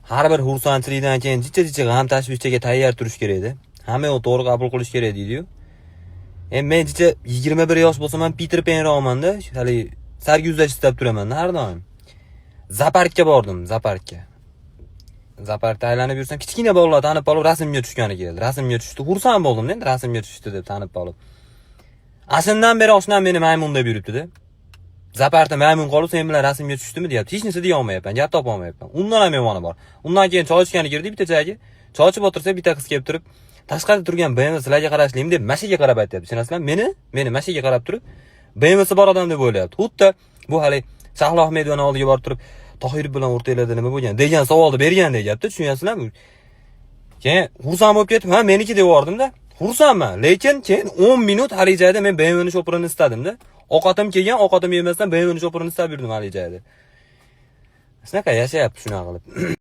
Har bir xursandchilikdan keyin jicha-jicha g'am tashvishchaga tayyor turish kerak-da. Hamma yo'q to'g'ri qabul qilish kerak deydi-yu. Endi men jicha 21 yosh bo'lsam ham Peter Penroqmanda, hali sarguzasht istab turaman har doim. Zooparkka bordim, zooparkka. Zooparkda aylanib yursam, kichkina bolalar tanib qolib, rasmga tushgani keldi. Rasmga tushdi, xursand bo'ldim endi rasmga tushdi deb tanib qolib. Aslından beri oshnam meni maymun deb yuribdi-da. Zooparkda maymun qolib, sen bilan rasmga tushdimi deyapti. Hech narsa deya olmayapman, gap topa olmayapman. Undan ham yomoni bor. Undan keyin choy ichgani kirdik bitta joyga. Choy ichib o'tirsa, bitta qiz kelib turib, tashqarida turgan BMW sizlarga qarashlimi deb mashaga qarab aytyapti. Tushunasizlarmi? Meni mashaga qarab turib, BMWsi bor odam deb o'ylayapti. Xuddi bu hali Shahlo Ahmedovani oldiga borib turib, Tohir bilan o'rtanglarda nima bo'lgan degan savolni bergandek gapda, tushunyapsizlarmi? Keyin xursand bo'lib ketib, ha, meniki deb yubordimda. Xursandman, lekin keyin 10 minut haligi joyda men BMWni sho'pirini istadimda. Ovqatim kelgan, ovqatimni yemasdan BMWni sho'pirini istab yurdim haligi joyda. Shunaqa yashayapti shunaqa qilib.